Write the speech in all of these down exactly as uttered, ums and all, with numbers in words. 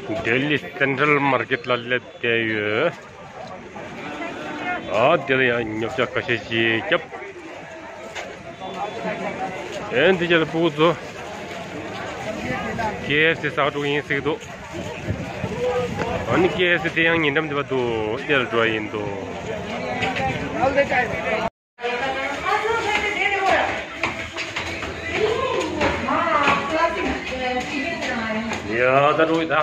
ལྡི་ལི་སེན་ཊྲལ་མར་ཀེཊ་ལ་སླེབས་བསྡད་ཡོད། ཨ་འདི་ལ་ཡང་ཉོ་ཆ་ཁ་ཤས་ཤིག་བརྒྱབ། ཨེ་འདི་རྒྱ་ལ་ཕྲུ་གུ་ཚོ་ཀེ་ཨེཕ་སི་ཟ་འགྲོ་གི་ཡིན་ཟེར་གྱི་འདུག། ཨ་ནི་ཀེ་ཨེཕ་སི་དེ་ཡང་ཉེ་འགྲམ་འདི་བ་འདུག། དེ་ལ་འགྲོ་ཡ་ཡིན་འདུག། ཡ་ད་འགྲོ་ཡི་ད།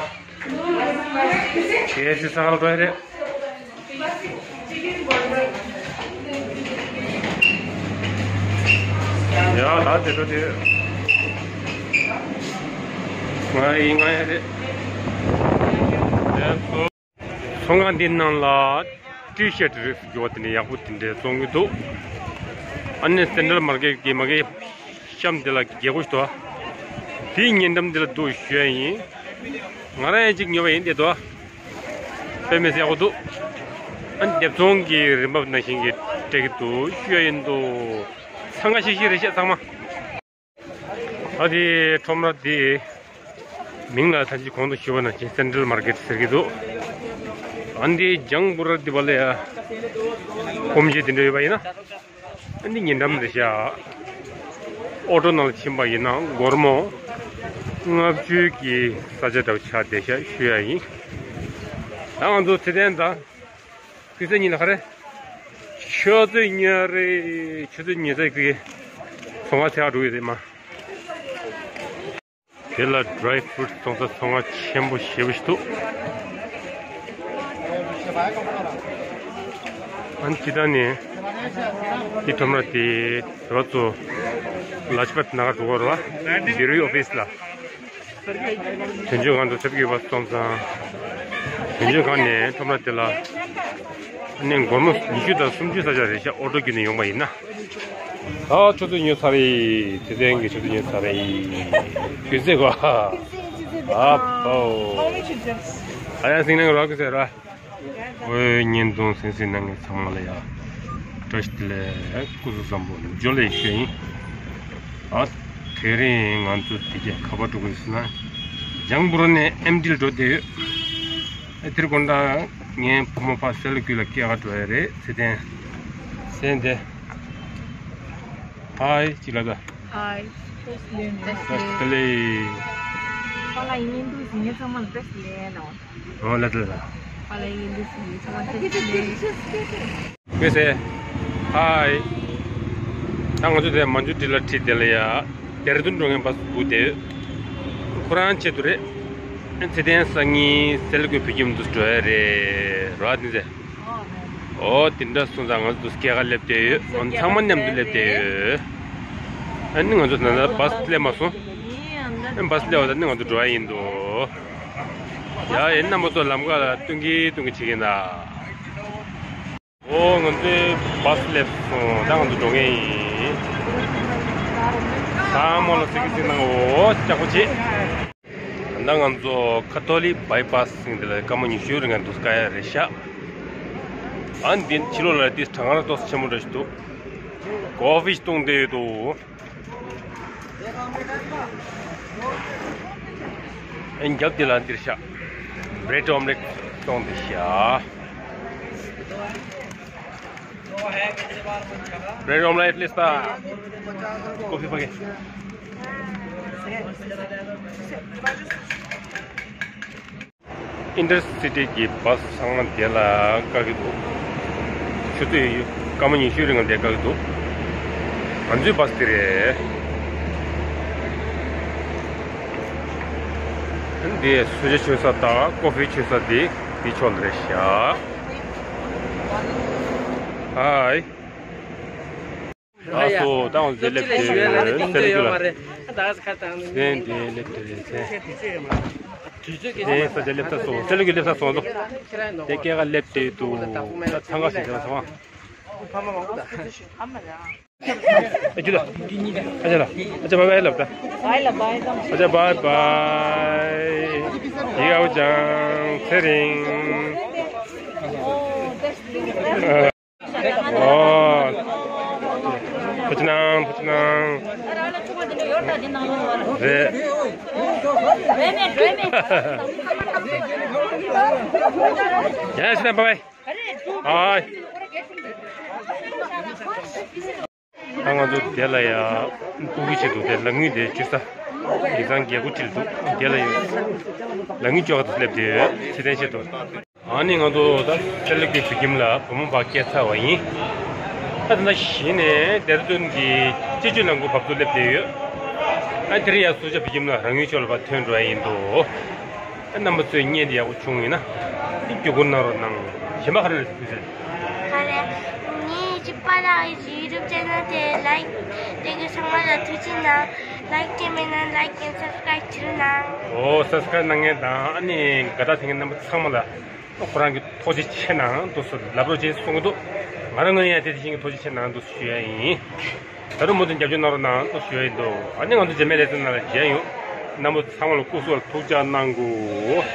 ཀེ་ཨེཕ་སི་ཟ་ག་ལ་འགྲོ་ཡ་རེད། ཡ་ད་དེ་འགྲོ་དེ། ང་ཡི་ང་ཡ་རེད། ཚོང་ཁང་འདི་ནང་ལ་ཊི་ཤར་ཊི་རིགས་སུ་གྱུར་པ་དེ་འདྲ་ཡག་པོ་དེ་འདྲ་བཙོང་གི་འདུག། ཨ་ནི་སེན་ཊྲལ་མར་ཀེཊ་གི་མ་གི་གཤམ་དེ་ལ་རྒྱལ་སྒོ་ཞིག་འདུག། དེའི་ཉེ་འགྲམ་དེ་ལ་འདུག་ཞུ་ཡ་ཡིན། ང་རང་ཡང་གཅིག་ཉོས་པ་ཡིན་དེ་འདུག། དཔེ་མི་སྲིད་ཡག་པོ་འདུག། ཨ་ནི་སྡེབ་ཚོང་གི་རིན་འབབ་ནང་བཞིན་གྱི་སྤྲད་ཀྱི་འདུག་ཞུ་ཡ་ཡིན་འདུག། འཚང་ཁ་ཤིག་ཤིག་རེད་ཤག་ཚང་མ། ཨ་དེ་ཁྲོམ་ར་དེ་མིང་ལ་ད་ཅི་གོང་དུ་ཞུས་པ་ནང་བཞིན་སེན་ཊྲལ་མར་ཀེཊ་ཟེར་གྱི་འདུག། ཨ་འདི་ལྗང་བུ་ར་འདི་བ་ལ་ཡ་སྐོམ་ཆས་དེ་འདྲ་ཡོད་པ་ཡིན་ན། ཨ་འདི་ཉེ་འགྲམ་རེད་ཤག། ཨོ་ཊོ་ནང་ལ་ཕྱིན་པ་ཡིན་ན་སྒོར་མོ་ལྔ་བཅུ་གི་ས་ཆ་འདྲ་བོ་ཆགས་བསྡད་ཤག་ཞུ་ཡ་ཡིན། ད་ང་ཚོ་ཚེ་བརྟན་དང་། ཁུ་སེ་གཉིས་ལ་ག་རེ། ཆུ་ཚོད་ཉི་ཤུ་རེད། ཆུ་ཚོད་ཉི་ཤུ་ཙམ་གྱི་ཚོང་ཁང་ཚེ་ཧ་འགྲོ་ཡི་རེད་མ། དེ་ལ་ཌི་རའི་ཕུ་རུ་ཊི་བཙོང་ས་ཚོང་ཁང་ཆེན་པོ་ཞེ་པོ་ཞིག་འདུག། ཨ་ནི་སྤྱིར་བཏང་ནས་འདི་ཁྲོམ་ར་དེ་དེ་བ་ཚོ་ལ་ཇ་པད་ནག་ག་འགྲོ་གི་རེད་བ། ཌི་རའི་ཨོ་ཕི་སི་ལ། དོན་གཅོད་ཁང་དུ་ཚབ་ཀྱི་བ་སོང་ཙང་། དོན་གཅོད་ཁང་ནས་ཁྲོམ་ར་དེ་ལ་ནས་སྒོར་མོ་ཉི་ཤུ་དང་སུམ་ཅུ་ས་ཆ་རེད་ཤག། ཨོ་ཊོ་བརྒྱུད་ནས་ཡོང་པ་ཡིན་ན། ད་ཆུ་ཚོད་ཉི་ཤུ་ཚར་ཡི། ཚེ་བརྟན་གྱི་ཆུ་ཚོད་ཉི་ཤུ་ཚར་ཡི། ཀུན་གཟིགས་གོ། ཨ་ཕོ། ཨ་ཡ་སིང་ནང་རོགས་ཀྱི་ཟེར་ར། ཨོའི་བརྙན་ཐུང་གསན་གཟིགས་གནང་མཁན་ཚང་མ་ལ་ཡ་བཀྲ་ཤིས་བདེ་ལེགས། སྐུ་གཟུགས་བཟང་པོ། ཇོ་ལེ་ཞུ་ཡིན། ཨ་དེ་རིང་ང་ཚོ་དེ་ག་ག་པར་འགྲོ་གི་ཟེར་ན། ལྗང་བུ་ར་ནས་ཨེམ་ཊི་ལ་འགྲོ་བསྡད་ཡོད། ཨ་དེར་དགོང་དག་ངའི་བུ་མོ་ཕ་སེ་ལ་ཀུ་ལ་སྐྱེལ་ག་འགྲོ་ཡ་རེད། ཚེ་བརྟན། སེ་བརྟན། ཧའི་ཅིག་ལབ་ད། ཧའི། བཀྲ་ཤིས་བདེ་ལེགས། བཀྲ་ཤིས་བདེ་ལེགས། ཨོ་ལ་ལ་ལ། ཀུན་གཟིགས། ཧའི། ད་ང་ཚོ་དེ་མན་ཇུ་ཊི་ལ་ཁྲིད་དེ་ལ་ཡ། ཌེ་ར་ལྡུན་འགྲོ་མཁན་བྷ་སི་སྒུག་བསྡད་ཡོད། ཁོ་རང་ཆེད་དུ་རེད། ཚེ་བརྟན་སང་ཉིན་སེ་ལ་ཀུ་བོད་ཁྱིམ་དུ་འགྲོ་ཡ་རེད་ར། དེ་ཚེ། ཨོ་དེ་འདྲ་སོང་ཙང་ང་ཚོ་སྐྱེལ་ག་སླེབས་བསྡད་ཡོད། ཨོ་ཚང་མ་མཉམ་དུ་སླེབས་བསྡད་ཡོད། ཨ་ནི་ང་ཚོ་ད་ལྟ་བྷ་སི་སླེབས་མ་སོང་། ཨ་བྷ་སི་སླེབས་པ་ད་ནི་ང་ཚོ་འགྲོ་ཡ་ཡིན་འདུག། ཡ་ཨེ་རྣམ་པ་ཚོ་ལམ་ཁ་ལ་སྟོན་གི་སྟོན་གི་བྱེད་ཀྱིན་ད། ཨོ་ང་ཚོའི་བྷ་སི་སླེབས་སོང་། ད་ང་ཚོ་འགྲོ་མཁན་ཡིན། ཚང་མ་ལ་གཟིགས་གཟིགས་གནང་། ཨོ་ཅག་པོ་བྱེད། ད་ང་ཚོ་ཁ་ཐོ་ལིག་བྷའི་པ་སི་ཟེར་དེ་ལ་སྐར་མ་ཉི་ཤུ་རིང་ང་འདུག་སེ་འགྲོ་ཡ་རེད་ཤག། ཨ་འདི་ཕྱི་ལོགས་ལ་དེ་གྲང་ངར་ཏོག་ཙམ་ཆེན་པོ་འདྲ་ཞིག་འདུག། ཀོ་ཕི་ཞིག་བཏུང་བསྡད་ཡོད་འདུག། ཨ་རྒྱབ་དེ་ལ་འདིར་ཤག། བྷི་རེཌ་ཨོམ་ལེཊ་བཏུང་བསྡད་ཤག། བྷི་རེཌ་ཨོམ་ལེཊ་ལེ་སི་ད། ཀོ་ཕི་ཕ་གི། ཨིན་ཊར་སི་ཊི་གི་བྷ་སི་ཚང་མ་དེ་ལ་བཀག་གི་འདུག། ཆུ་ཚོད་སྐར་མ་ཉི་ཤུ་རིང་ལ་དེ་བཀག་གི་འདུག། ང་ཚོའི་བྷ་སི་དེ་རེད། འདི་གསོལ་ཇ་མཆོད་ས་དང་ཀོ་ཕི་མཆོད་ས་དེ་དེའི་ཕྱོགས་ལ་རེད་ཤག། ཧའི། ཨ་སོ་ད་ང་ཚོ་སླེབས་ཏེ་སེ་ལ་ཀུ་ལ། སེ་འདི་སླེབས་ཏེ་རེད་སེ། དེ་ས་ཆ་སླེབས་ཚར་སོང་། སེ་ལ་ཀུ་སླེབས་ཚར་སོང་ལོ། དེ་སྐད་ག་སླེབས་ཏེ་འདུག། ད་ཚང་ག་ཞིག་ཟེར་བ་ཚང་མ། ཨ་ཅུ་ལ། ཨ་ཅག་ལ། ཨ་ཅག་བྷའི་བྷའི། ལབ་ད། བྷའི་ལ་བྷའི་ལབ། ཨ་ཅག་བྷའི་བྷའི། ཡིག་ཨའོ་ཅང་ཚེ་རིང་། ཨོ། ཕུ་ཆུ་ནང་ཕུ་ཆུ་ནང་། རེད། ཡ་ཡ་ཤི་ན་བྷའི་བྷའི། ཨའི། ད་ང་ཚོ་དེ་ལ་ཡ་སྤུ་གུ་ཆེད་དུ་དེ་ལ་ངུས་དེ་བཅུ་ས་ཡིག་ཚང་རྒྱལ་སྒོ་ཁྲིད་འདུག་དེ་ལ་ཡོད། ལ་ངུས་ཅོག་ཏུ་སླེབས་དེ་ཡོད་ཚེ་བརྟན་ཆེད་དུ། ཨ་ནི་ང་ཚོ་ད་སེ་ལ་ཀུའི་བོད་ཁྱིམ་ལ་བུ་མོ་ཕར་སྐྱེལ་ཚར་བ་ཡིན། ད་ད་ལྟ་གཞི་ནས་ལྡེ་ར་ལྡུན་གྱི་སྤྱི་སྤྱོད་ནང་ཁུལ་བབས་ཚུགས་སླེབས་བསྡད་ཡོད། ཨ་དེ་རིང་ཡང་སུ་ཇཱ་བོད་ཁྱིམ་ལ་རང་ཡུལ་ཕྱོགས་ལ་ཕར་ཐོན་འགྲོ་ཡ་ཡིན་འདུག་ཨ་རྣམ་པ་ཚོས་བརྙན་དེ་ཡག་པོ་བྱུང་ཡོད་ན་བརྒྱུད་སྐུར་གནང་རོགས་གནང་། གཞན་པ་ག་རེ་ལ་ཟེར་དུས་ཟེར། ག་རེ། ངའི་གཅིག་པ་ལགས་ཀྱི་ཡུ་ཊུབ་ཆེ་ནལ་དེ་ལའིཀ་དེ་གི་ཚང་མ་ལ་ཐུགས་རྗེ་གནང་། ལའིཀ་དེ་མེད་ན་ལའིཀ་ཨེན་སབ་སི་ཀ་རའིབ་བྱེད་རོགས་གནང་། ཨོ་སབ་སི་ཀ་རའིབ་གནང་མཁན་དང་ཨ་ནི་དགའ་རྟགས་འཐེན་མཁན་རྣམ་པ་ཚང་མ་ལ། ཁོ་རང་གི་ཐུགས་རྗེ་ཆེ་གནང་འདུག་སེ་ལབ་རོགས་བྱེད་གསུང་གི་འདུག་ང་རང་ངོས་ནས་ཡང་དེ་དེ་བཞིན་གྱི་ཐུགས་རྗེ་ཆེ་གནང་འདུག་ཞུ་ཡ་ཡིན། ད་རུང་མུ་མཐུད་རྒྱབ་སྐྱོར་གནང་རོགས་གནང་འདུག་ཞུ་ཡ་ཡིན་འདུག་ཨ་ནི་ང་ཚོ་རྗེས་མའི་ལེ་ཚན་ནང་ལ་མཇལ་ཡོང་། རྣམ་པ་ཚང་མ་ལ་སྐུ་གཟུགས་ལ་ཐུགས་ཅག་གནང་དགོས།